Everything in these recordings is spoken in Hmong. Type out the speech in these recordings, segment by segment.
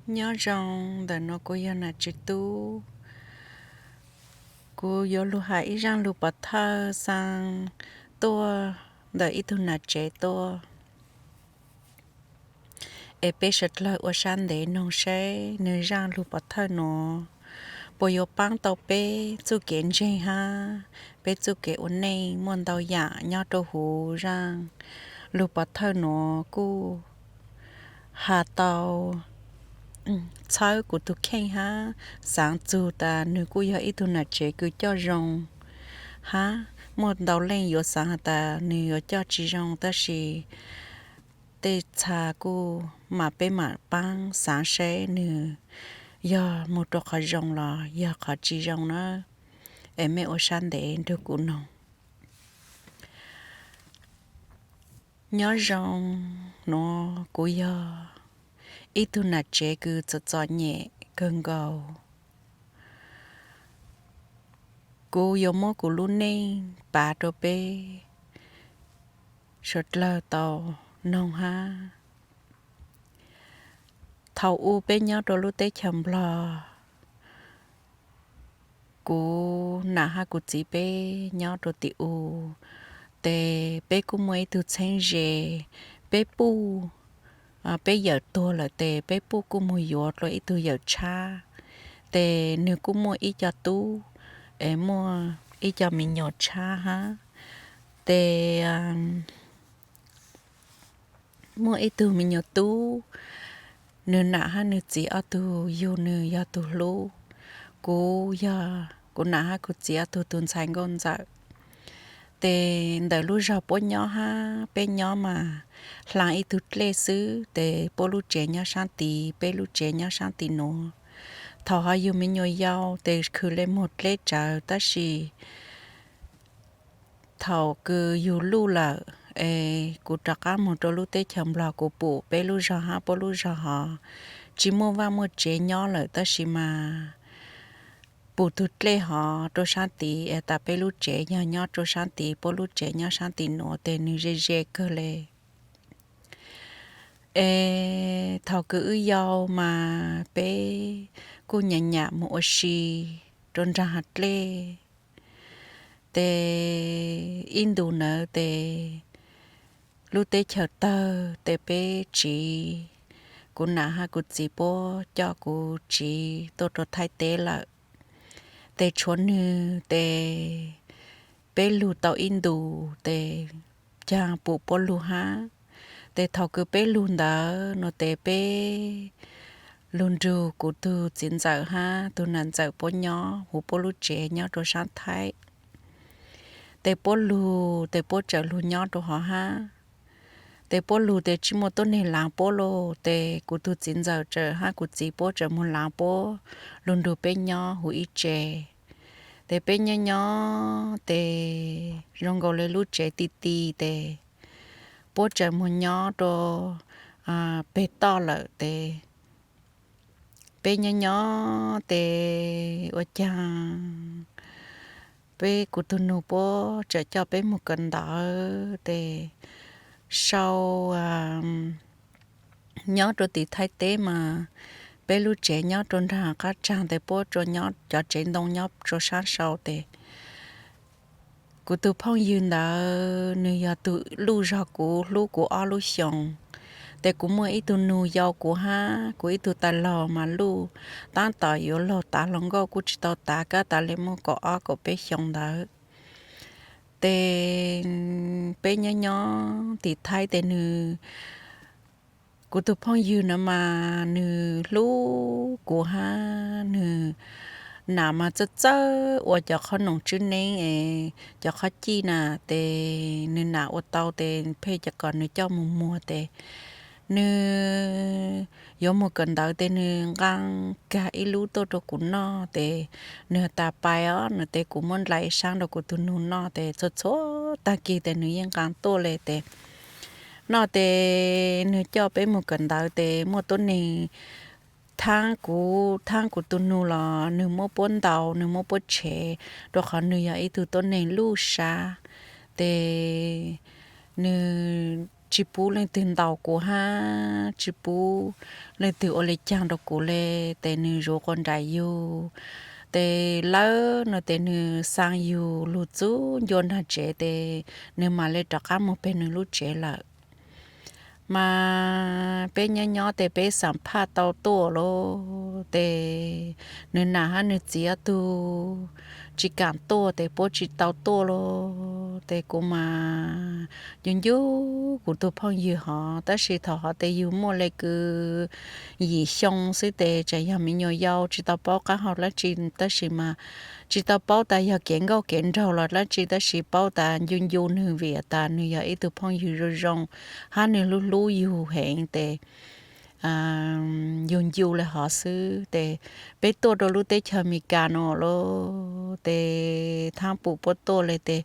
Nyob zoo, ntawm no kuv yog Nam Tswv Tub. Kuv yuav lug has ib zaaj lug pov thawj xaa tuaj ntawm ib tug nam tsev tuaj, es peb suav dlawg ua sab ntev noog saib nwg zaaj lug pov thawj nuav puas yuav paab tau peb txuj kev ntseeg hab peb txuj kev ua neej. Muaj ntau yaam nyob rua huv zaaj lug pov thawj nuav kuj has tau txhawb kuv tug kheej hab xaav txug tas nwg kuj yog ib tug nam tsev kws coj zoo hab muaj ntau leej yuav xaav has tas nwg yuav coj tsi zoo, tab sis tej txha kuj mam peb mam paab xaav saib nwg yog moog rua qhov zoo los yog qhov tsi zoo na, es mej ua sab ntev nrug kuv noog. Nyob zoo, nuav kuv yog ib tug nam tsev kws txom txom nyem kawg nkaus. Kuv yuav muab kuv lub neej pav rua peb suav dlawg tau noog hab. Thaus u peb nyob rua lub teb chaws Nplog, kuv nam hab kuv txiv peb nyob rua tim u, tes peb kuj muaj ib tug txheeb ze, peb puj, peb yawm tuag lawm tes peb puj kuj moog yuav dlua ib tug yawm tshab, tes nwg kuj muaj ib co tub, es muaj ib co me nyuam tshab hab, tes muaj ib tug me nyuam tub, nwg nam hab nwg txiv ob tug yug nwg yog tug hlub. Kuv yog, kuv nam hab kuv txiv ob tug tug ntxhais nkauj ntxawm. Tes ntawm lub zog puab nyob hab peb nyob mas hlaa ib tug dlej xwb, tes puab lub tsev nyob saab tid, peb lub tsev nyob saab tim nuav. Thaus ho yug me nyuam yau tes khwv le moog dleb tsawv, tab sis thaus kws yug luj lawm es kuv rov qab moog rua lub teb chaws Nplog, kuv pum peb lub zog hab puab lub zog hov tsi muaj vaaj muaj tsev nyob lawm, tab sis mas pum tug dlej hov rua saab tid es tas peb lub tsev yog nyob rua saab tid, puab lub tsev nyob saab tim nuav, tes nwg ze ze kawg le. Es thaus kws wb yau mas peb kuj nyam nyam moog ua si rua nraag hav dlej. Tes ib ntus ntawd tes lub teb chaws tawg tes peb tsiv, kuv nam hab kuv txiv puab coj kuv tsiv tuaj rua Thaib teb lawm. Tes tshuav nwg tes peb lug tau ib ntus tes caag pum puab lug hab. Tes thaus kws peb lug ntawd nuav tes peb lug nrug kuv tug txiv ntxawm hab tug nam ntxawm puab nyob huv puab lub tsev nyob rua saab Thaib. Tes puab lug tes puab txawm lug nyob rua hov hab. Tes puab lug tes tsi muaj tuab neeg laav puab lauj, tes kuv tug txiv ntxawm txawm hab kuv txiv puab txawm moog laav puab lug nrug peb nyob huv ib tsev. Tes peb nyob nyob tes zoo nkaus le lub tsev ti ti tes puab txawm moog nyob rua peg toj lawm tes peb nyob nyob tes ua caag peb kuv tug nug puab txawm coj peb moog kawm ntawv tes sau nyob rua tim Thaib teb mas peb lub tsev nyob rua nraag qab tsaag tes puab txawm nyob cov tsev ntoo nyob rua saab sau tes kuv tug phooj ywg ntawd nwg yog tug luj zog kuv hlub kuv ob lub xyoos. Tes kuv muaj ib tug nug yau kuv hab kuv ib tug tais laug mas luj tab tom yuav laug tav hluas nkauj kuj tsi tau tav, kab tas le muaj kaum ob kaum peb xyoos ntawd. Tes peb nyob nyob tim Thaib tes nwg, kuv tug phooj ywg no mas nwg hlub kuv hab nwg nam mas txawj txawj ua cov qhob noom tswb neeb es cov qhob cij na, tes nwg nam ua tau tes pheej cov kom nwg coj moog muag tes nwg yuav moog kawm ntawv tes nwg nqaa kag ib lub tuaj rua kuv noj tes nwg has tas pais os no tes kuv muab ndlais ib saab rua kuv tug nug noj tes txhua txhua taag kig tes nwg yeej nqaa tuaj le tes noj tes nwg coj peb moog kawm ntawv tes muaj tuab neeg thaab kuv thaab kuv tug nug los nwg muab puab ntaus nwg muab puab tshev rua qhov nwg yog ib tug tuab neeg luj sab tes nwg tsis pub leej twg ntaus kuv hab tsis pub leej twg ua li caag rau kuv le. Tes nwg zuv quas nraim yug, tes lawb no tes nwg xaa yug lug txug ncua nraag tsev tes nwg mam le rov qaab moog peg nwg lub tsev lawm. Mas peb nyob nyob tes peb xam phaj tau tuaj lauj, tes nwg nam hab nwg txiv ob tug tsis kaam tuaj tes puab tsis tau tuaj lauj. Tes kuv mas ncu ncu kuv tug phooj ywg hov, tab sis thaum hov tes yug muaj le kws yim xyoo xwb tes tseem yog me nyuam yau tsis tau paub qaab hau dlaab tsi, tab sis mas tsis tau paub tas yog kev nkauj kev nraug los dlaab tsi, tab sis paub tas ncu ncu nwg vim tas nwg yog ib tug phooj ywg zoo zoo hab nwg hlub hlub yug heev tes yug ncu le hov xwb. Tes peb tuaj rau lub teb chaws Amelikas no lauj, tes thaab pum puab tuaj le tes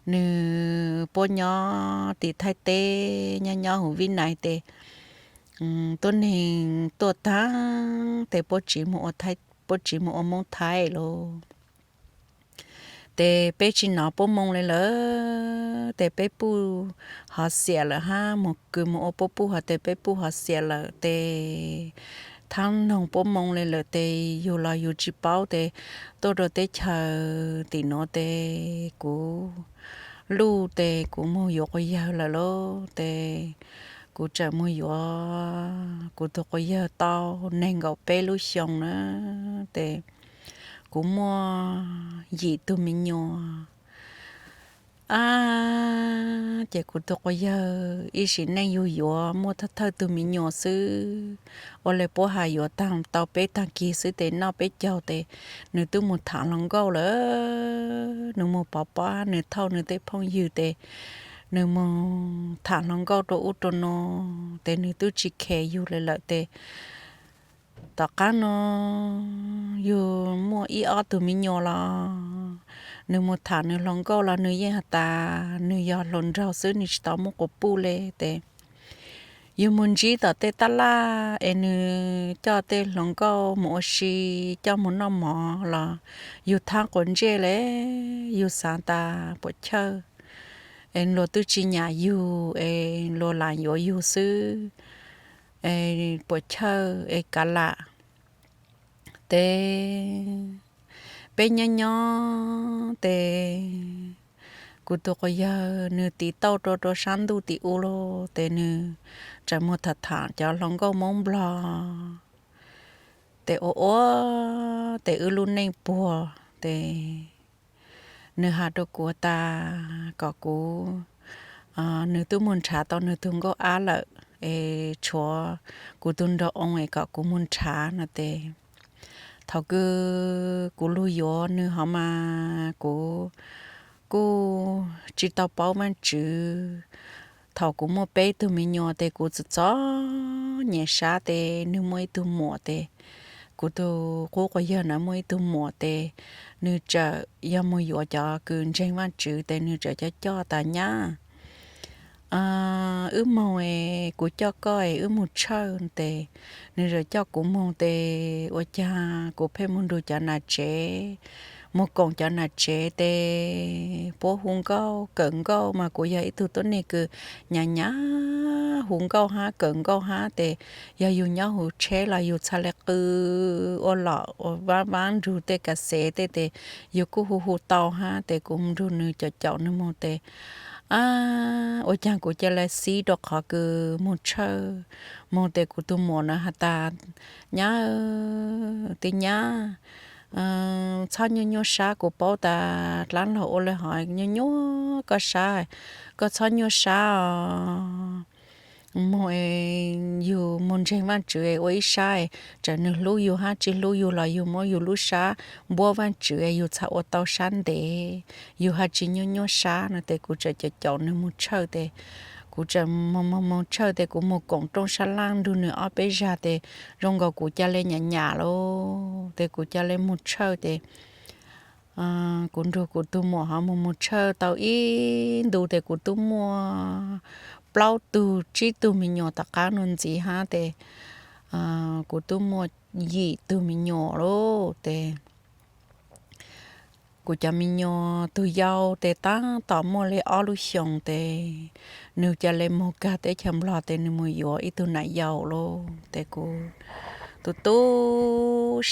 nwg puab nyob tim Thaib teb nyob nyob huv Vib Nais tes tuab neeg tuaj taag tes puab tsiv moog ua Moob Thaib lauj. Tes peb tsis nov puab moo le lawm, tes peb puj hov xiam lawm hab moog kws moog ua puab puj hov tes peb puj hov xiam lawm tes thaab noog puab moo le lawm tes yug los yug tsis paub tes tuaj rau teb chaws tim nuav tes kuv luj tes kuv moog yuav quas yawg lawm lauj. Tes kuv tseem moog yuav kuv tug quas yawg tau neeg nkaum peb lub xyoo na, tes kuv muaj yim tug me nyuam. Ab, ces kuv tug quas yawg ib sim neej yug yuav muaj thawj thawj tug me nyuam xwb, ua le puab has yuav taag tau peb taag kis xwb tes noj peb caug tes nwg tub moog thaam hluas nkauj lawm. Nwg moog pov pob nwg thauj nwg tej phooj ywg tes nwg moog thaam hluas nkauj rua ub rua no, tes nwg tub tsis khes yug le lawm tes tom qaab no yug muaj ib ob tug me nyuam los nwg moog thaam nwg hluas nkauj los nwg yeej has tas nwg yog hluas nraug xwb nwg tsis tau muaj quas puj le tes yug moog ntsib tom tej taj laj es nwg coj tej hluas nkauj moog ua si, coj moog noj mov los yug thaab quas ntsej le, yug xaav tas puam chawj es luag tub tsis nyam yug es luag lam yuav yug xwb, es puam chawj es kav lam. Tes peb nyob nyob tes kuv tug quas yawg nwg tiv tauj rua rua saab ntuj tim ub lauj, tes nwg tseem moog thaam thaam cov hluas nkauj Moob Nplog tes ua ua tes wb lub neej puag tes nwg has rua kuv tas kom kuv, nwg tub moog nrhav tau nwg tug nkauj ab lawm es tshuav kuv tug nraug oo es kom kuv moog nrhav no tes thaum kws kuv lug yuav nwg hov mas kuv kuj tsis tau paub Vaajtswv. Thaum kuv muaj peb tug me nyuam tes kuv txom txom nyem sab tes nwg muaj ib tug muam tes kuv tug qub quas yawg na muaj ib tug muam tes nwg txawm yog moog yuav cov kws ntseeg Vaajtswv tes nwg txawm coj coj tas nyab wb moog es kuv coj koj es wb moog tshawj tes nwg txawm coj kuv moog tes ua caag kuv pheej moog nrug cov nam tsev, moog koom cov nam tsev tes puab hu nkauj kawm nkauj mas kuv yog ib tug tuab neeg kws nyam nyam hu nkauj hab kawm nkauj hab tes yog yug nyob huv tsheb los yug txhaj le qw ua lom ua vaab vaab nrug tej kas xev tej tes yug kuj hu hu tau hab tes kuv nrug nwg caum caum nwg moog tes ua caag kuv ca le xib rua qhov kws moog tshawj. Moog tes kuv tug muam na has tas nyab, tij nyab, txhob nyuaj nyuaj sab, kuv paub tas dlaab laug ua le hov nyuaj nyuaj koj sab, koj txhob nyuaj sab os. Moog yug moog ntseeg Vaajtswv ua ib sab, txawm nwg hlub yug hab tsi hlub yug los yug muab yug lub sab npuab Vaajtswv yug txhaj ua tau sab ntev, yug hab tsi nyuaj nyuaj sab no tes kuv txawm caum caum nwg moog tshawj tes kuv txawm moog moog moog tshawj tes kuv moog koom rooj sab laaj nrug nwg ob peb zag tes zoo nkaus kuv ca le nyam nyam lauj tes kuv ca le moog tshawj tes kuv nrug kuv tug muam hov moog moog tshawj tau ib ntu tes kuv tub muaj plaub tug tsib tug me nyuam tom qaab nuav ntxiv hab tes kuv tub muaj yim tug me nyuam lauj tes kuv cov me nyuam tus yau tes tab tom muaj li ob lub xyoos tes nws ca le moog kag teb chaws Nplog tes nws mus yuav ib tug nam yau lauj. Tes kuv tu tu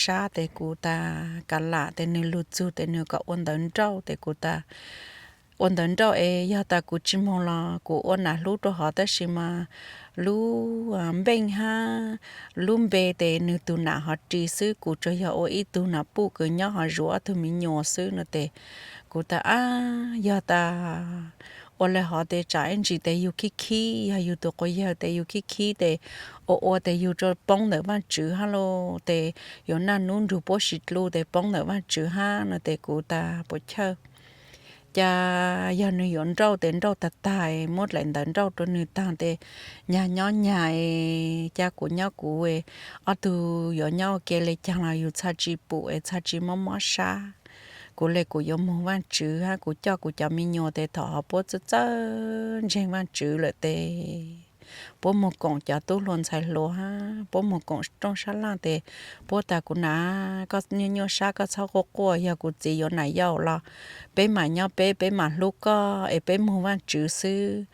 sab tes kuv tas kav lam tes nws lug txug tes nws kom ua ntawv nrauj tes kuv tas ua ntawv nrauj es yog tas kuv tsis moog los kuv ua nam hlub rau hov tab sis mas lub npeej hab lub npe tes nws tug nam hov ris xwb, kuv tsuas yog ua ib tug nam puj kws nyob hov zuv ob tug me nyuam xwb no tes kuv tas ab yog tas ua le hov tes tsam ib ntsis tes yug khib khib, yog yug tus quas yawg tes yug khib khib tes ua ua tes yug tsuas poob ntawm Vaajtswv hab lauj, tes yuav naj nub nrug puab sis dlu tes poob ntawm Vaajtswv hab no tes kuv tas puas chawj. Ca yog nws yuav nrauj tes nrauj tag tag muab dlaim ntawv nrauj rau nws tag tes nyag nyob nyag, ca kuv nyob kuv, ob tug yuav nyob ua ke le caag los yug txhaj tsi pum es txhaj tsi mob mob sab. Kuv le kuv yuav moog Vaajtswv hab kuv coj kuv cov me nyuam tes thaum hov puab txawj txawj ntseeg Vaajtswv lawm tes puab moog koom cov tub hluas ntxhais hluas hab puab moog koom rooj sab laj tes puab tas kuv nam, koj nyuaj nyuaj sab koj txhob quaj quaj, yog kuv txiv yuav nam yau los peb mam nyob peb, peb mam hlub koj es peb moog Vaajtswv xwb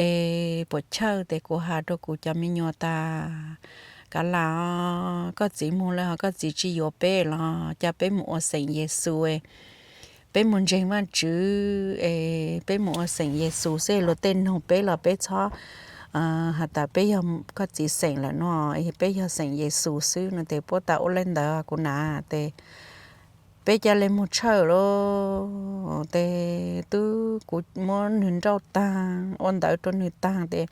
es puas chawj. Tes kuv has rau kuv cov me nyuam tas kav lam, koj txiv moog le hov koj txiv tsi yuav peb los ca peb moog ua xeem Yexus, peb moog ntseeg Vaajtswv es peb moog ua xeem Yexus xwb, luag tej noog peb los peb txhob has tas peb yog koj txiv xeem lawm no, peb yog xeem Yexus xwb no tes puab tas ua le ntawd kuv nam tes peb ca le moog tshawj lauj. Tes tub kuv muab nws nrauj taag ua ntawv rau nws taag tes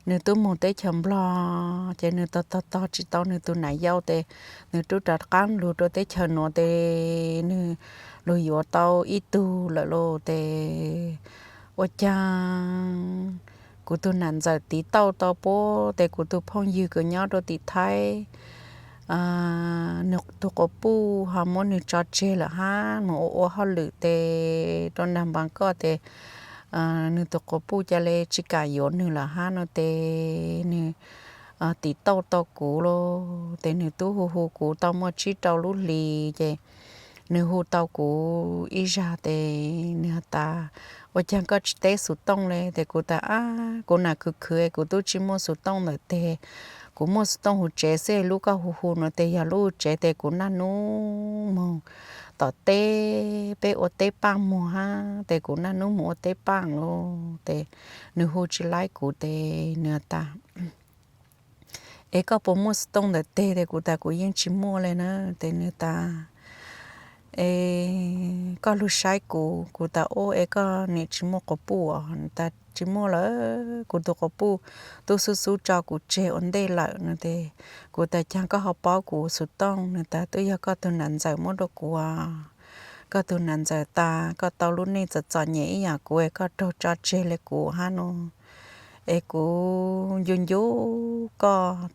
nws tub moog teb chaws Nplog ces nws tog tog tog tsi tau nws tug nam yau tes nws tub rov qaab lug rau teb chaws nuav tes nws lug yuav tau ib tug lawm lauj. Tes ua caag kuv tug nam ntxawm tiv tauj tau puab tes kuv tug phooj ywg kws nyob rau tim Thaib nws tug quas puj ho muab nws tso tseg lawm hab moog ua ua hauj lwm tes rau nraag npaa koj tes nws tug quas puj ca le tsi kam yuav nws lawm hab no tes nws tiv tauj tau kuv lauj. Tes nws tub hu hu kuv tau muaj tsib rau lub hlis ces nws hu tau kuv ib zag tes nws has tas ua caag koj tsi teb xuv tooj le? Tes kuv tas ab kuv nam khwv khwv kuv tub tsi muaj xuv tooj ntawm teg, kuv muaj xuv tooj huv tsev xwb, lub koj hu hu no tes yog lub huv tsev tes kuv naj nub moog tom teb, peb ua teb paaj muag hab tes kuv naj nub moog ua teb paaj lauj. Tes nws hu tsi laib kuv tes nws tas es koj puas muaj xuv tooj ntawm teg? Tes kuv tas kuv yeej tsi muaj le na. Tes nws tas es koj lug saib kuv. Kuv tas ub es koj niam tsi muaj quas puj os? Nws tas tsi muaj lawm, kuv tug quas puj tub xub xub tso kuv tseg ua ntej lawm no tes kuv tas caag koj ho paub kuv xuv tooj? Nws tas twb yog koj tug nam ntxawm muab rau kuv. Koj tug nam ntxawm tas koj tau lub neej txom txom nyem ib yaam kuv es koj raug tso tseg le kuv hab no es kuv ncu ncu koj.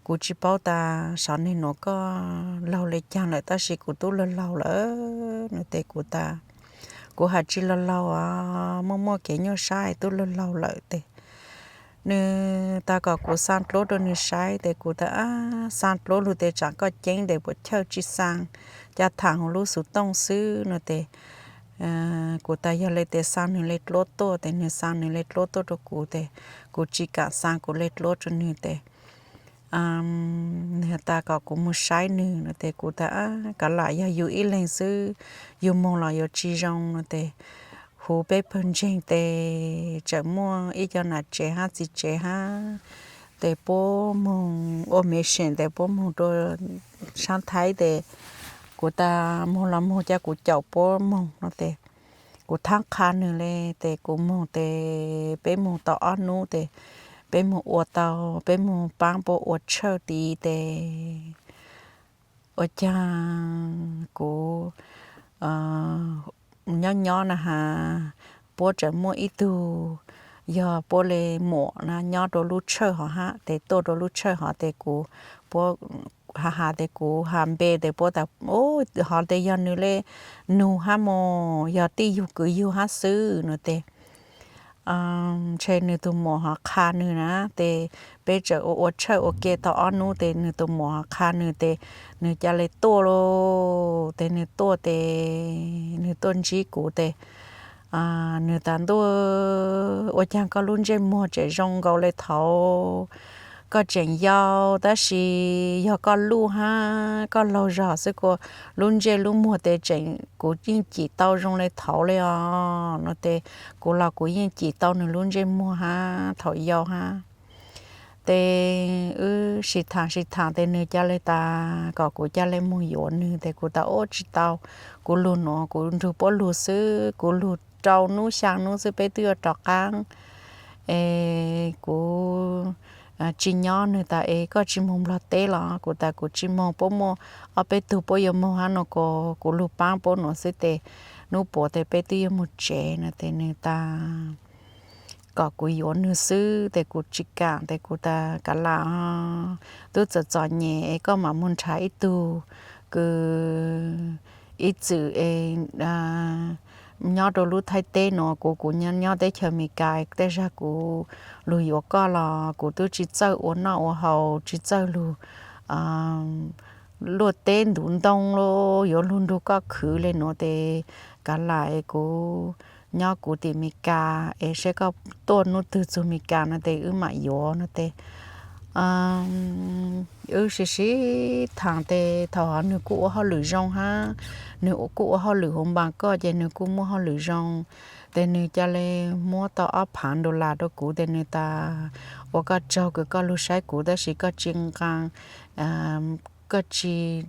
Kuv tsi paub tas sov neeg nuav koj laug le caag lawm tab sis kuv tub laug laug lawm no tes kuv tas kuv has tsi laug laug os, muaj muaj kev nyuaj sab es tub laug laug lawm tes nws tas kom kuv xaa dluab rau nws saib tes kuv tas ab xaa dluab lug tes tsaam koj ceeb tes puas chawj tsi xaa, ca thaam huv lub xuv tooj xwb no tes kuv tas yog le tes xaa nws le dluab tuaj tes nws xaa nws le dluab tuaj rau kuv tes kuv tsi kam xaa kuv le dluab rau nws tes nws tas kom kuv moog saib nws no tes kuv tas kav lam yog yug ib leeg xwb, yug moog los yuav tsi zoo no tes huv peb pawg ntseeg tes tseem muaj ib co nam tsev hab txiv tsev hab tes puab moog ua mev seem tes puab moog rua saab Thaib tes kuv tas moog los moog ca kuv caum puab moog no tes kuv thaab qha nws le tes kuv moog tes peb moog tau ob nub tes peb moog ua tau, peb moog paab puab ua tshawj tid tes ua caag kuv nyob nyob na has puab tseem muaj ib tug yog puab le muam na nyob rua lub tshawj hov hab tes tuaj rua lub tshawj hov tes kuv puab has has tes kuv has npe tes puab tas hov tes yog nws le nug hab mog, yog tij yug kwv yug hab xwb no tes ntshe nws tus muam ho qha nws na, ces peb txawm ua ua tshawj ua ke tau ob hnub ces nws tus muam ho qha nws ces nws ca le tuaj lauj. Ces nws tuaj ces nws tuaj ntsib kuv ces nws tas, Ntuj, ua caag koj lub ntsej muag tseem zoo nkaus le thaum koj tseem yau, tab sis yog koj luj hab koj laug zog xwb kuj lub ntsej lub muag ces tseem kuv yeej cim tau zoo le thaum le os no ces kuv los kuv yeej cim tau nws lub ntsej muag hab thaum yau hab. Ces wb sib thaam sib thaam ces nws ca le tas kom kuv ca le moog yuav nws ces kuv tas, Ub, tsis tau, kuv lug nuav kuv nrug puab lug xwb, kuv lug rau hnub xyaa hnub xwb peb twb yuav rov qaab es kuv tsis nyob. Nws tas, Es koj tsis moog Nplog teb los? Kuv tas, Kuv tsis moog, puab muaj ob peb tug puab yuav moog hab no ces kuv lug paab puab nuav xwb ces hnub puav ces peb twb yuav moog tsev no ces nws tas kom kuv yuav nws xwb ces kuv tsis kaam ces kuv tas, Kav lam, tub txom txom nyem es koj mam moog nrhav ib tug kws ib txwm es nyob rau lub Thaib teb nuav, kuv kuv nyob teb chaws Amelikas, tej zag kuv lug yuav koj los kuv tub tsis txawj ua noj ua haus, tsis txawj lug luaj teb ntuv ntoo los yuav lug nrug koj khwv le nuav ces kav lam es kuv nyob kuv tim Amelikas es saib koj tuaj hnub twg txug Amelikas no ces wb mam yuav no ces wb sib sib thaam ces thaum hov nws kuj ua hauj lwm zoo hab, nws kuj ua hauj lwm huv npas koj ces nws kuj muaj hauj lwm zoo. Ces nws ca le muab tau ob phaav dollar rau kuv ces nws tas, Ua koj tsaug kws koj lug saib kuv tab sis koj tsis nqaa, koj tsis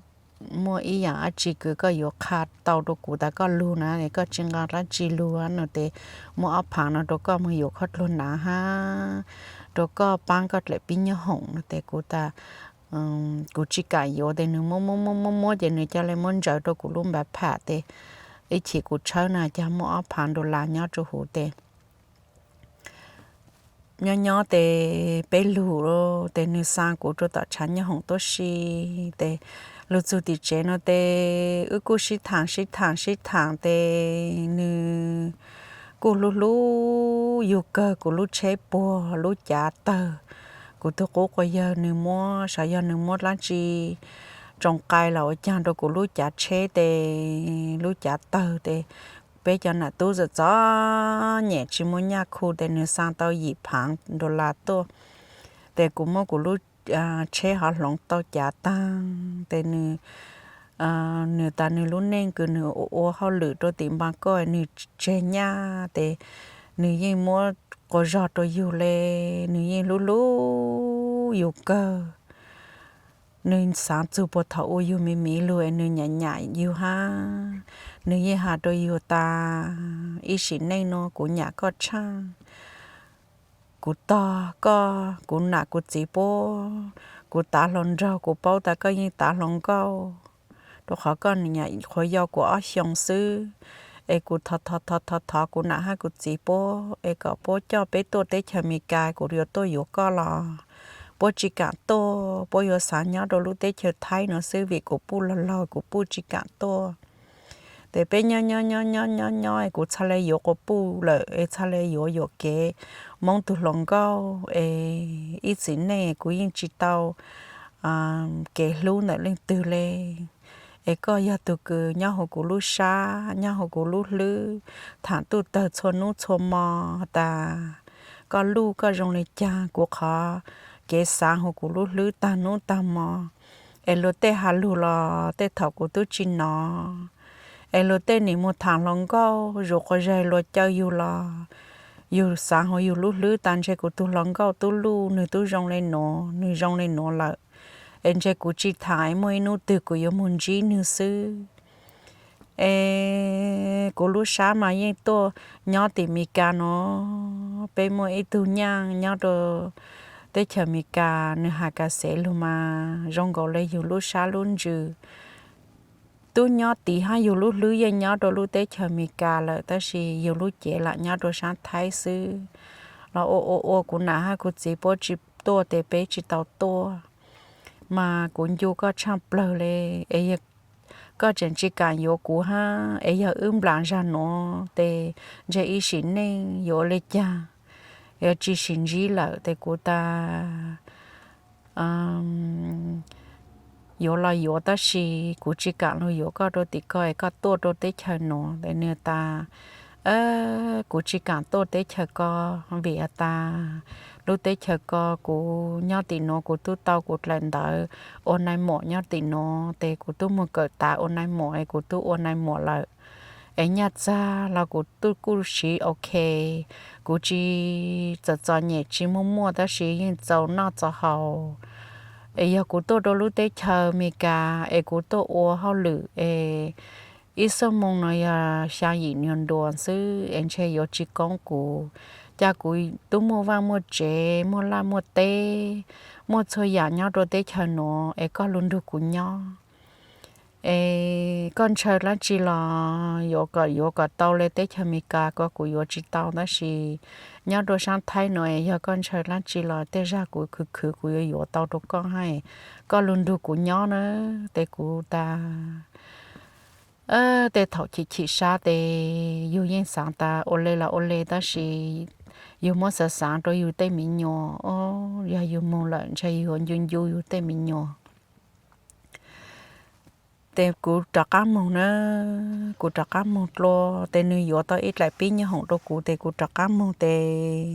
muaj ib yaam dab tsi kws koj yuav qha tau rau kuv tas koj lug na, koj tsis nqaa dlaab tsi lug no ces muab ob phaav no rau koj moog yuav khaub dluag hnav hab rau koj paab koj dlaim pib nyob hoom no ces kuv tas, Kuv tsis kaam yuav ces nws muab muab muab muab muab ces nws ca le muab ntsaws rau kuv lub npav pham ces ib chim kuv tshawb na cas muaj ob phaav dollar nyob rau huv ces nyob nyob ces peb lug ces nws xaa kuv rau tom tshav nyob hoom tuab si ces lug txug tim tsev no ces wb kuj sib thaam sib thaam sib thaam ces nws kuj hlub hlub yug kawg kuv lub tsheb puag lub cav tawg. Kuv tug qub quas yawg nws muab, xyov yog nws muab dlaab tsi tsoo qai los ua caag rau kuv lub cav tsheb ces lub cav tawg ces peb cov nam tub txom txom nyem tsis muaj nyaj khu ces nws xaa tau yim phaav dollar tuaj ces kuv muab kuv lub tsheb hov hloov tau cav taag ces nws tas nws lub neej kws nws ua hauj lwm rau tim npaa koj nws tseg nyaj ces nws yeej muab quas zog rau yug le, nws yeej hlub hlub yug kawg. Nws xaav txug puag thaum ua yug miv miv lug es nws nyam nyam yug hab, nws yeej has rau yug tas, Ib sim neej nuav kuv nyam koj tshaaj, kuv tog koj, kuv nam kuv txiv puab, kuv tav hluas nraug kuv paub tas koj yeej tav hluas nkauj, rau qhov koj nyam qhuav yau kuv ob xyoos xwb, es kuv thov thov thov thov kuv nam hab kuv txiv puab es kom puab coj peb tuaj teb chaws Amelikas, kuv yuav tuaj yuav koj los puab tsis kaam tuaj, puab yuav xaav nyob rau lub teb chaws Thaib nuav xwb vim kuv puj laug laug kuv puj tsis kaam tuaj. Ces peb nyob nyob nyob nyob nyob nyob es kuv txhaj le yuav quas puj lawm es txhaj le yuav yuam kev Moob tug hluas nkauj es ib txiv neej kuv yeej tsis tau kev hlub ntawm leej twg le. Es koj yog tug kws nyob huv kuv lub sab, nyob huv kuv lub hlwb, thaam tuj tawg txhua nub txhua mo tas koj luj koj zoo le caag, kuv qhov kev xaav huv kuv lub hlwb taag nub taag mo. Es luag tej has lug los tej thaum kuv tub tsis nov. Es luag tej nim moog thaam hluas nkauj zuj quas zag luag caw yug los yug xaav huv yug lub hlwb tas ntshe kuv tug hluas nkauj tub luj nwg tub zoo le nuav, nwg zoo le nuav lawm. Es ntshe kuv tsis thaam es muaj ib nub twg kuv yuav moog ntsib nwg xwb. Es kuv lub sab mas yeej tuaj nyob tim Meskas nuav. Peb muaj ib tug nyaaj nyob rau teb chaws Meskas, nwg has kas xev lug mas zoo nkaus le yug lub sab lub ntsws tub nyob tid hab yug lub hlwb yeej nyob rau lub teb chaws Meskas lawm tab sis yug lub cev lam nyob rau sab Thaib xwb. Los ua ua ua kuv nam hab kuv txiv puab tsis tuaj tes peb tsis tau tuaj. Mas kuv ncu koj tshaaj plawg le, es yog koj tseem tsis kam yuav kuv hab, es yog wb nplas zag nuav tes ntshe ib sim neej yuav ua le caag, yuav tsis sim ntsib lawm. Tes kuv tas, yuav los yuav tab sis kuv tsis kam lug yuav koj rua tim ko es koj tuaj rua teb chaws nuav. Tes nwg tas, kuv tsis kam tuaj teb chaws ko, vim has tas lub teb chaws ko kuv nyob tim nuav kuv tub tau kuv dlaim ntawv ua nai muam nyob tim nuav, tes kuv tub moog kawm tav ua nai muam es kuv tub ua nai muam lawm. Es nyaj txag los kuv tub kuj siv ok, kuv tsis txom txom nyem tsis muaj muaj tab sis yeej txaus noj txaus haus. Es yog kuv tuaj rua lub teb chaws Amelikas es kuv tuaj ua hauj lwm es ib xuab moos no yog xyaa yim nyuas nruas xwb es ntshe yuav tsis koob kuv. Ca kuv tub muaj vaaj muaj tsev, muaj laj muaj teb, muaj txhua yam nyob rua teb chaws nuav es koj lug nrug kuv nyob. Es koj ntshaw dlaab tsi los yuav kom, yuav kom tau le teb chaws Amelikas ko kuv yuav tsis tau, tab sis nyob rua saab Thaib nuav es yog koj ntshaw dlaab tsi los tej zag kuv khwv khwv kuv yuav yuav tau rua koj hab, koj lug nrug kuv nyob na. Tes kuv tas, tej thaum chim chim sab tes yug yeej xaav tas ua le los ua le tab sis yug muab xaav xaav rua yug tej me nyuam, yog yug moog lawm ntshe yug ncu ncu yug tej me nyuam. Tes kuv rov qaab moog na, kuv rov qaab moog dlua, tes nwg yuav tau ib dlaim pib nyob hoom rua kuv tes kuv rov qaab moog tes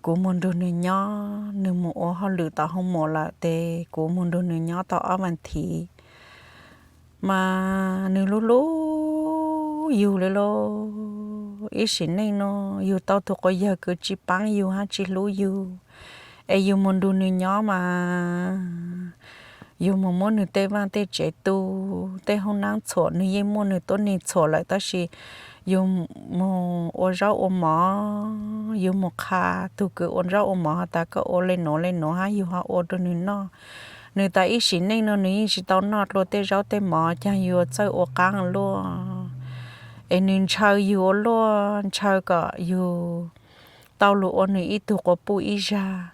kuv moog nrug nwg nyob, nwg moog ua hauj lwm tom hoo mom lawm tes kuv moog nrug nwg nyob tau ob vas thiv. Mas nwg lub lub yug le lauj, ib sim neej no yug tau tug quas yawg kws tsis paab yug hab tsis hlub yug, es yug moog nrug nwg nyob mas yug moog muab nwg tej vaaj tej tsev tu, tej hoob naab txhuam, nwg yeej muaj nwg tuab neeg txhuam lawm tab sis yug moog ua zaub ua mov, yug moog qha tug kws ua zaub ua mov has tas koj ua le nuav le nuav hab yug ho ua rua nwg noj. Nwg tas ib sim neej no nwg yeej tsis tau noj dlua tej zaub tej mov, caag yug yuav txawj ua qaab luaj. Es nwg ntshaw yug ua luaj, ntshaw kom yug tau lug ua nwg ib tug quas puj ib zag,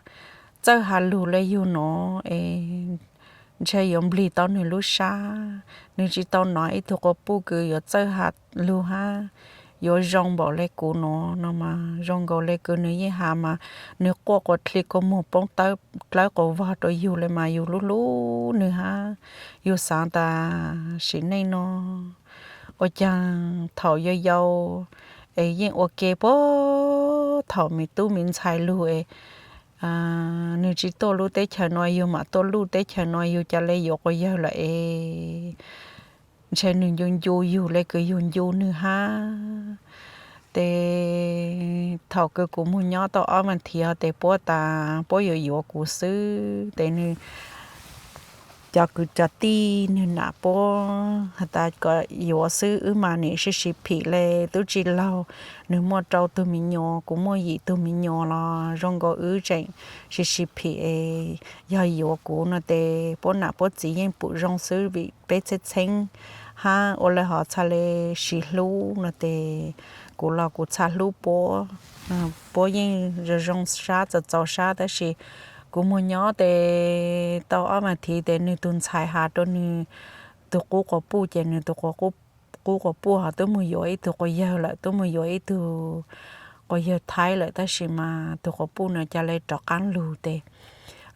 txawj has lug le yug nuav es ntshe yuav nplig tau nwg lub sab. Nwg tsis tau nov ib tug quas puj kws yuav txawj has lug hab yuav zoo npaum le kuv nuav no mas zoo nkaus le kws nwg yeej has mas nwg quaj quas dlhi kua muag poob dlawb quas vog rua yug le mas yug lub hlub nwg hab. Yug xaav tas sim neej no ua caag thaum yau yau es yeej ua ke puag thaum me tub me ntxhais lug es nwg tsis tuaj lub teb chaws nuav yug mam tuaj lub teb chaws nuav yug ca le yuav quas yawg lawm es ntshe nwg ncu ncu yug le kws yug ncu nwg hab. Tes thaum kws kuv moog nyob tau ob vas thiv tes puab tas puab yuav yuav kuv xwb tes nwg cov kwv cov tij nwg nam puab has tas kom yuav xwb, wb mas nim sib sib phim le tub tsi laug, nwg muaj rau tug me nyuam kuv muaj yim tug me nyuam los zoo nkaus wb tseem sib sib phim es yog yuav kuv no tes puab nam puab txiv yeej pum zoo xwb vim peb txheeb txheeb hab ua le hov txha le sib hlub no tes kuv los kuv txha hlub puab. Puab yeej zoo zoo sab txaus txaus sab tab sis kuv moog nyob tes tau ob vas thiv tes nwg tug ntxhais has rua nwg tug qub quas puj ces nwg tug qub quas puj ho tub moog yuav ib tug quas yawg lawm, tub moog yuav ib tug quas yawg Thaib lawm tab sis mas tug quas puj no ca le rov qaab lug tes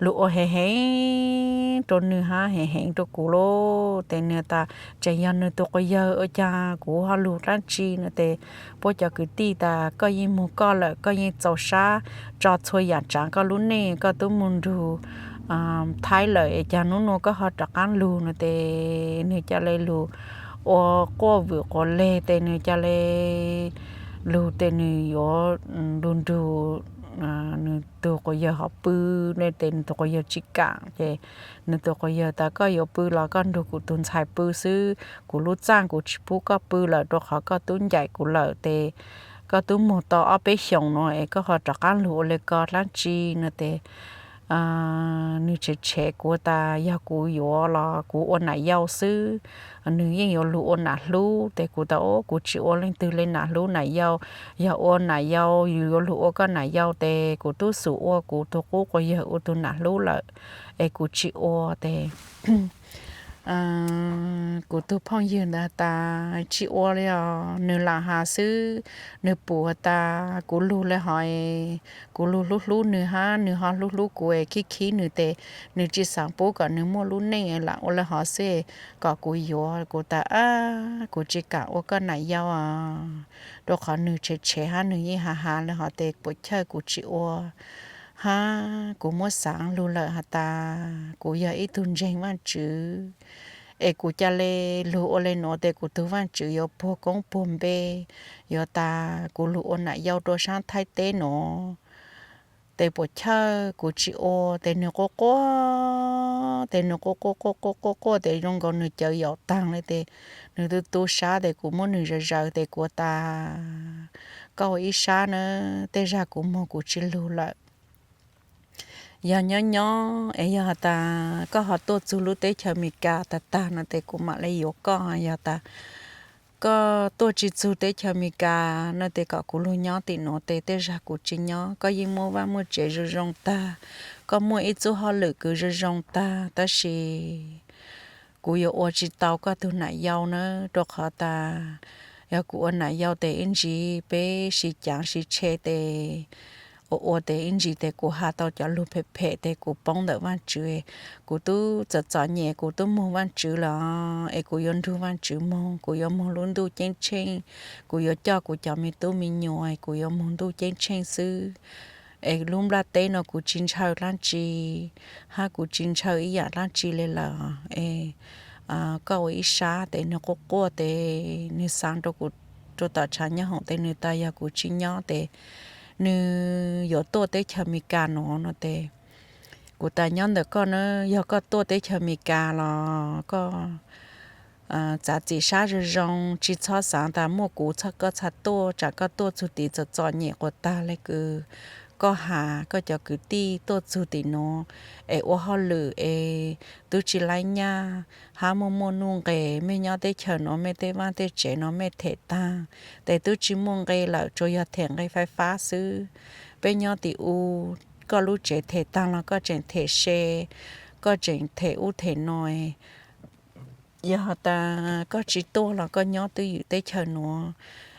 lug ua heev heev rua nwg hab heev heev rua kuv lauj. Tes nwg tas tseem yog nwg tug quas yawg ua caag kuv ho lug dlaab tsi no tes puab cov kwv tij tas koj yeej moog koj lawm, koj yeej txaus sab tso txhua yaam tsaav koj lub neej, koj tub moog nrug Thaib lawm es caag nub nua koj ho rov qaab lug no tes nwg ca le lug ua quaj vwm quas leg tes nwg ca le lug tes nwg yuav lug nrug nwg tug quas yawg hov pw ne tes nwg tug quas yawg tsis kam ces nwg tug quas yawg tas koj yuav pw los koj nrug kuv tug ntxhais pw xwb, kuv lub txaaj kuv tsis pub koj pw lawm rua qhov koj tub ncaim kuv lawm tes koj tub moog tau ob peb xyoos nuav es koj ho rov qaab lug ua le ko dlaab tsi no tes nwg tshev tshev kuv tas yog kuv yuav los kuv ua nam yau xwb, nwg yeej yuav lug ua nam hlub tes kuv tas kuv tsis ua leej twg le nam hlub nam yau, yog ua nam yau yus yuav lug ua koj nam yau tes kuv tub xum ua kuv tug qub quas yawg ua tug nam hlub lawm es kuv tsis ua tes kuv tus phooj ywg ntawd tas tsis ua li os, nws lam has xwb, nws pum tas kuv lug le hov, kuv lug hlub hlub nws hab nws ho hlub hlub kuv es khib khib nws tes nws tsis xaav pub kom nws muaj lub neej, lam ua le hov xwb kom kuv yuav. Kuv tas, Ab, kuv tsis kam ua koj nam yau os, rua qhov nws tshev tshev hab nws yeej has has le hov tes puas chawj kuv tsis ua. Hab kuv muab xaav lug lawm has tas kuv yog ib tug ntseeg Vaajtswv, es kuv ca le lug ua le nuav tes kuv tug Vaajtswv yuav puag koob puag npe, yuav tas kuv lug ua nam yau rua saab Thaib teb nuav tes puas chawj kuv tsis ua. Tes nws quaj quaj, tes nws quaj quaj quaj quaj quaj quaj tes zoo nkaus nws cawv yaum taag le tes nws tu tu sab tes kuv muab nws zaws zaws tes kuv tas, Koj ua ib sab na, tej zag kuv moog kuv tsis lug lawm. Yog nyob nyob es yog has tas koj ho tuaj txug lub teb chaws Amelikas tag tag no tes kuv mam le yuav koj. Yog tas koj tuaj tsis txug teb chaws Amelikas no tes kom kuv lug nyob tim nuav tes tej zag kuv tsis nyob. Koj yeej muaj vaaj muaj tsev zoo zoo tag, koj muaj ib txuj hauj lwm kws zoo zoo tag, tab sis kuv yuav ua tsis tau koj tug nam yau na, rua qhov tas yog kuv ua nam yau tes ib ntsis peb sib caav sib tshe tes ua ua tes ib ntsis tes kuv has tau cov lug phem phem tes kuv poob ntawm Vaajtswv. Kuv tub txom txom nyem kuv tub moog Vaajtswv lawm es kuv yuav nrug Vaajtswv moog, kuv yuav moog lub ntuj ceeb tsheej, kuv yuav coj kuv cov me tub me nyuam, kuv yuav moog ntuj ceeb tsheej xwb. Es lub nplaj teb no kuv tsis ntshaw dlaab tsi, hab kuv tsis ntshaw ib yaam dlaab tsi le lawm. Es koj ua ib sab. Tes nws quaj quaj tes nws xaav rua kuv, rua tom tshav nyob hoom tes nws tas yog kuv tsis nyob tes nws yuav tuaj teb chaws Amelikas no no tes kuv tas nyob ntawm koj na, yog koj tuaj teb chaws Amelikas los koj txav txim sab zoo zoo, tsis txhob xaav tas muaj kuv koj txhaj tuaj, tsam koj tuaj txug tid txom txom nyem quas tag le kws koj has koj cov kwv tij tuaj txug tim nuav es ua hauj lwm es tub tsis laib nyaj, hab muaj muaj nuj nqes, mej nyob teb chaws nuav mej tej vaaj tej tsev no mej them taag, tes tub tsis muaj nqe lawm, tsuas yog them nqe fais fab xwb. Peb nyob tim u, koj lub tsev them taag los koj tseem them se, koj tseem them ub them no. Yog has tas koj tsis tuaj los koj nyob twj ywm teb chaws nuav,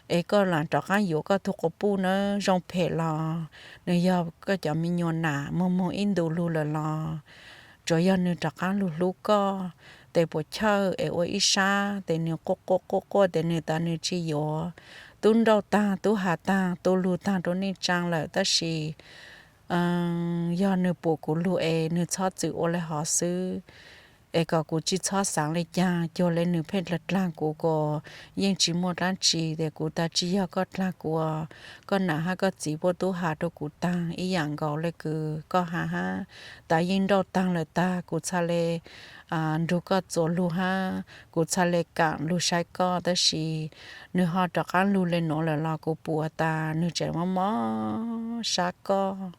es koj lam rov qaab yuav koj tug quas puj na, zoo phem los nws yog koj cov me nyuam nam, moog moog ib ntus lug lawm los tsuas yog nws rov qaab lug hlub koj. Tes puas chawj es ua ib sab. Tes nws quaj quaj quaj quaj tes nws tas nws tsis yuav. Tub nrauj taag, tub has taag, tu lug taag rua neej tsaa lawm, tab sis yog nws pum kuv lug es nws txhob txwm ua le hov xwb, es kom kuv tsis txhob xaav le caag, cuag le nws pheej dlaag dlaag kuv kuas yeej tsis muaj dlaab tsi. Tes kuv tas tsis yog koj dlaag kuv, koj nam hab koj txiv puab tub has rua kuv taag ib yaam nkaus le kws koj has hab. Tas yeej nrauj taag lawm tag, kuv txha le nrug koj txuas lug hab kuv txha le kaam lug saib koj, tab sis nws ho rov qaab lug le nuav lawm los kuv pum has tas nws tseem mob mob sab koj.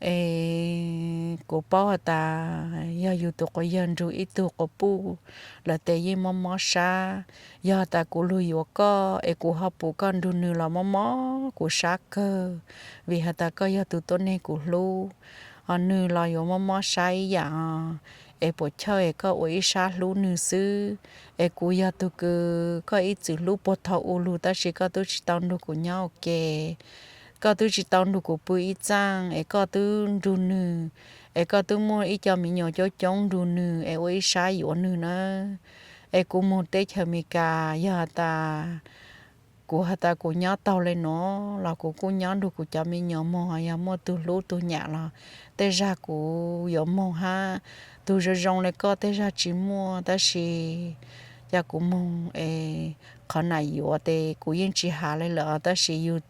Es kuv paub has tas yog yug tug quas yawg nrug ib tug quas puj lawm tes yeej mob mob sab. Yog has tas kuv lug yuav koj es kuv ho pum koj nrug nws los mob mob kuv sab kawg, vim has tas koj yog tug tuab neeg kuv hlub, ho nws los yuav mob mob sab ib yaam. Es puas chawj es koj ua ib sab hlub nws xwb. Es kuv yog tug kws koj ib txwm hlub puag thaum u lug, tab sis koj tub tsis tau nrug kuv nyob ua ke, koj tub tsis tau nrug kuv pw ib txaaj, es koj tub nrug nws, es koj tub muaj ib co me nyuam coob coob nrug nws es ua ib sab yuav nws na. Es kuv moog teb chaws Amelikas, yog has tas kuv has tas kuv nyob taug le nuav los kuv kuj nyob nrug kuv cov me nyuam moog, yog muaj tug hlub tug nyam los tej zag kuv yuav moog hab. Tug zoo zoo le koj tej zag tsis muaj, tab sis ca kuv moog es qhov nam yuav tes kuv yeej tsis has le lawm, tab sis yug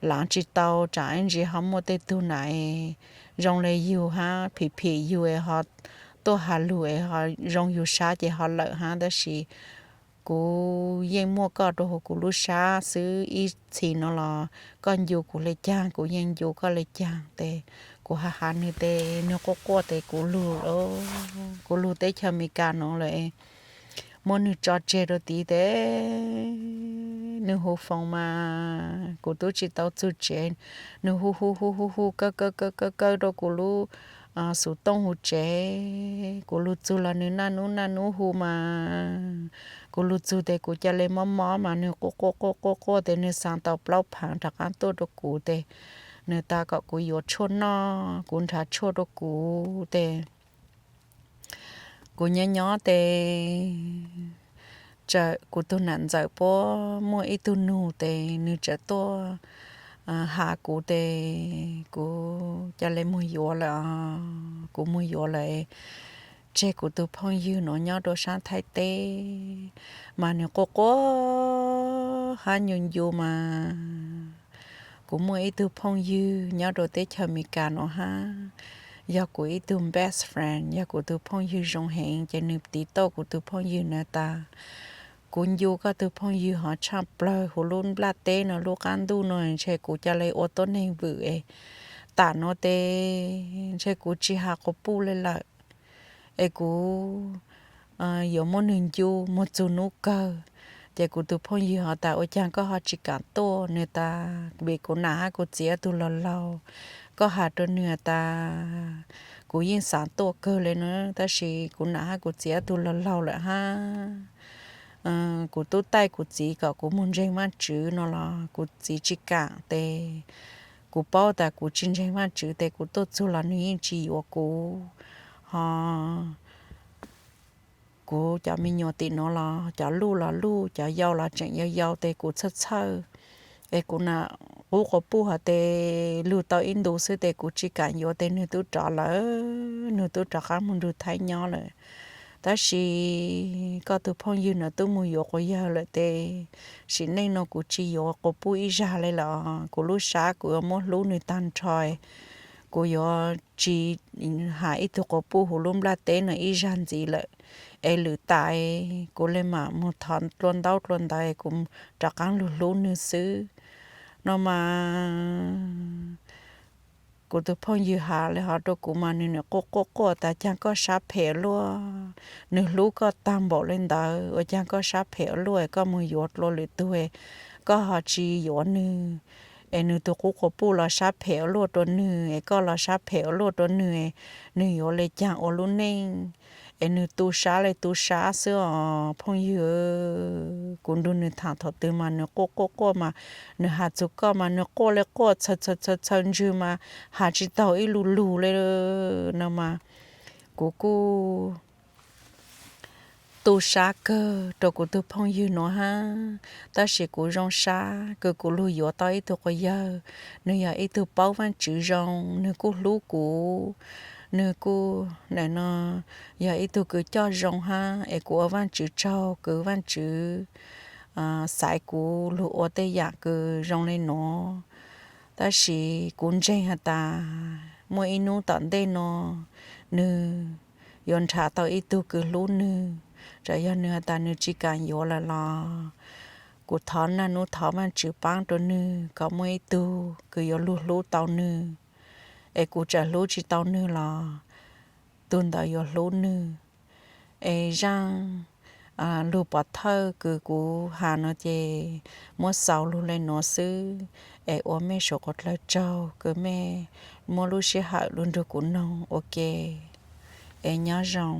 laav tsis tau, tsam ib ntsis ho muaj tej tug nam es zoo le yug hab phim phim yug es ho tuaj has lug es ho zoo yug sab ces ho lawm hab, tab sis kuv yeej muaj koj rua huv kuv lub sab xwb. Ib txhis no los koj ncu kuv le caag kuv yeej ncu koj le caag. Tes kuv has has nws tes nws quaj quaj tes kuv lug, kuv lug teb chaws Amelikas no lawm, muab nws tso tseg rua tid tes nws hu foos mas kuv tub tsis tau txug tsev, nws hu hu hu hu hu kaw kaw kaw kaw kaw rua kuv lub xov tooj hauv tsev. Kuv lug txug los nwg naj nub naj nub hu mas, kuv lug txug tes kuv ca le mob mob mas nwg quaj quaj quaj quaj quaj tes nwg xaav tau plaub phaav rov qaab tuaj rua kuv tes nwg tas kom kuv yuav tshuaj noj, kuv nrhav tshuaj rua kuv tes kuv nyob nyob tes kuv tug nam ntxawm puab muaj ib tug nug tes nwg txawm tuaj has kuv tes kuv ca le moog yuav lawm, kuv moog yuav lawm. Tseg kuv tug phooj ywg nuav nyob rua saab Thaib teb mas nwg quaj quaj hab ncu ncu mas kuv muaj ib tug phooj ywg nyob rua teb chaws Amelikas nuav hab, yog kuv ib tug best friend, yog kuv tug phooj ywg zoo heev ces nwg tiv tauj kuv tug phooj ywg nuav tas, kuv ncu koj tug phooj ywg hov tshaj plawg huv lub nplaj teb nuav, lub qaab ntuj nuav ntshe kuv ca le ua tuab neeg vwm es tam nuav tes ntshe kuv tsi has quas puj le lawm es kuv yuav muab nwg ncu moog txug nub kawg. Ces kuv tug phooj ywg hov tas ua caag koj ho tsi kaam tuaj? Nwg tas vim kuv nam hab kuv txiv ob tug laug laug, koj has rua nwg tas kuv yeej xaav tuaj kawg le nuav tab sis kuv nam hab kuv txiv ob tug laug laug lawm hab. Kuv tub taij kuv txiv kom kuv moog ntseeg Vaajtswv no los kuv txiv tsi kaam tes kuv paub tas kuv tsi ntseeg Vaajtswv tes kuv tuaj txug los nwg yeej tsi yuav kuv. Ho kuv cov me nyuam tim nuav los cov luj los luj, cov yau los tseem yau yau tes kuv txhawj txhawj es kuv nam qub quas puj hov tes lug tau ib ntu xwb tes kuv tsi kaam yuav tes nwg tub rov lawm, nwg tub rov qaab moog nrug Thaib nyob lawm. Tab sis koj tug phooj ywg nuav tub moog yuav quas yawg lawm tes sim neej nuav kuv tsi yuav quas puj ib zag le lawm. Kuv lub sab kuv yuav muab hlub nwg taag nrho, kuv yuav tsi has ib tug quas puj huv lub nplaj teb nuav ib zag ntxiv lawm. Es lwm tas kuv le maam moog thov dlua ntaub dlua ntawv kuv rov qaab lug hlub nwg xwb no mas. Kuv tug phooj ywg has le hov rua kuv mas nwg quaj quaj quaj tas caag koj sab phem luaj, nwg hlub koj taag npaum le ntawd ua caag koj sab phem ua luaj es koj moog yuav dlua lwm tug, koj ho tsi yuav nwg, es nwg tug qub quas puj los sab phem ua luaj rua nwg es koj los sab phem ua luaj rua nwg, nwg yuav le caag ua lub neej? Es nwg tu sab le tu sab xwb os phooj ywg. Kuv nrug nwg thaam thaum twg mas nwg quaj quaj quaj mas nwg has txug koj mas nwg quaj le quaj txhaws txhaws txhaws ntswg mas has tsi taug ib lu lug le no mas. Kuv kuj tu sab kawg rua kuv tug phooj ywg nuav hab, tab sis kuv zoo sab kws kuv lug yuav tau ib tug quas yawg. Nwg yog ib tug paub Vaajtswv zoo, nwg kuj hlub kuv, nwg kuj nim no yog ib tug kws coj zoo hab es kuv ua Vaajtswv tsaug kws Vaajtswv xaiv kuv lug ua tej yaam kws zoo le nuav. Tab sis kuv ntseeg has tas muaj ib nub tom ntej no nwg yuav nrhav tau ib tug kws hlub nwg, tsam yog nwg has tas nwg tsi kaam yuav lawm los kuv thov naj nub thov Vaajtswv paab rua nwg kom muaj ib tug kws yuav lug hlub tau nwg, es kuv tsam hlub tsi tau nwg los tug ntawd yuav hlub nwg. Es zaaj lug pov thawj kws kuv has no ces muab xaus lug le nuav xwb, es ua mej suav quas dlawg tsaug kws mej muab lub sij hawm lug nrug kuv noog ua ke, es nyob zoo.